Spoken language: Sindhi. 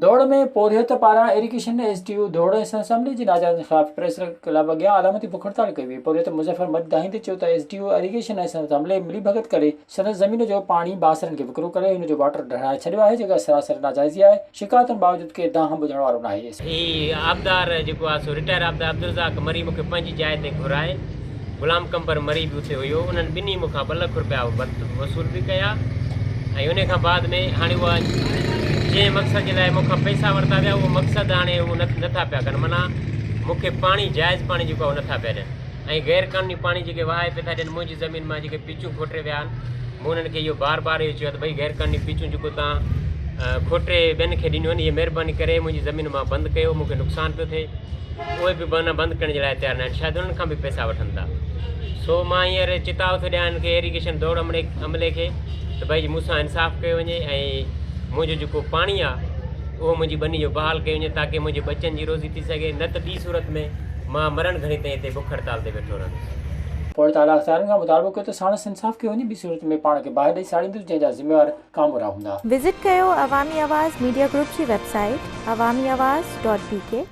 دوڙ ۾ پورهيت پاران ايريگيشن ايس ڊي او دوڙ ۽ سندس عملي جي ناجائزين خلاف پريس ڪلب اڳيان علامتي بک هڙتال ڪئي وئي. پورهيت مظفر مڏ دانهيندي چيو ته ايس ڊي او ايريگيشن ۽ سندس عملي ملي ڀڳت ڪري سندس زمين جو پاڻي بااثرن کي وڪرو ڪري هن جو واٽر ڊهرائي ڇڏيو آهي جيڪا سراسر ناجائزي آهي شڪايتن باوجود ڪير دانهن ٻڌڻ وارو ناهي. هي آبدار جيڪو آهي سو رٽائر آبدار عبدالرزاق مري مون کي پنهنجي جاء تي گهرائي غلام قمبر مري به اتي هيو انهن ٻنهي مون کان ٻه لک روپيا وصول به ڪيا ۽ انهي کان بعد ۾ هاڻي اها جنهن مقصد جي لاء مون کان پئسا ورتا ويا اهو مقصد هاڻي هو نٿا پيا ڪن معنيٰ مون کي پاڻي جائز پاڻي جيڪو آهي اهو نٿا پيا ڏين ۽ غير قانوني پاڻي جيڪي وهائي پئي ٿا ڏين منهنجي زمين مان جيڪي پيچون کوٽي ويا آهن مون انهن کي اهو بار بار اهو چيو ته ڀئي غير قانوني پيچون جيڪو تان کوٽي ٻين کي ڏنيون آهن اهي مهرباني ڪري منهنجي زمين مان بند ڪيو مون کي نقصان پيو ٿئي اهي به بهانا بند ڪرڻ جي لاء تيار ناهن شايد انهن کان به پئسا وٺن ٿا سو مان هينئر چتاء ٿو ڏيان هنن کي ايريگيشن دوڙ عملي عملي کي ته ڀائي مون سان انصاف ڪيو وڃي ۽ منهنجو جيڪو پاڻي آهي اهو منهنجي ٻني جو بحال ڪيو وڃي تاڪه منهنجي ٻچن جي روزي ٿي سگهي نه ته ٻي صورت ۾ مان مرڻ گهڙي تائين هتي بک هڙتال تي ويٺو رهندس. پوڙهت اعليٰ اختيارين کان مطالبو ڪيو ته ساڻس انصاف ڪيو وڃي ٻي صورت ۾ پاڻ کي باهه ڏئي ساڙيندس جنهن جا ذميوار ڪامورا هوندا. وزٽ ڪيو عوامي آواز ميڊيا گروپ جي website Awami Awaz dot B K.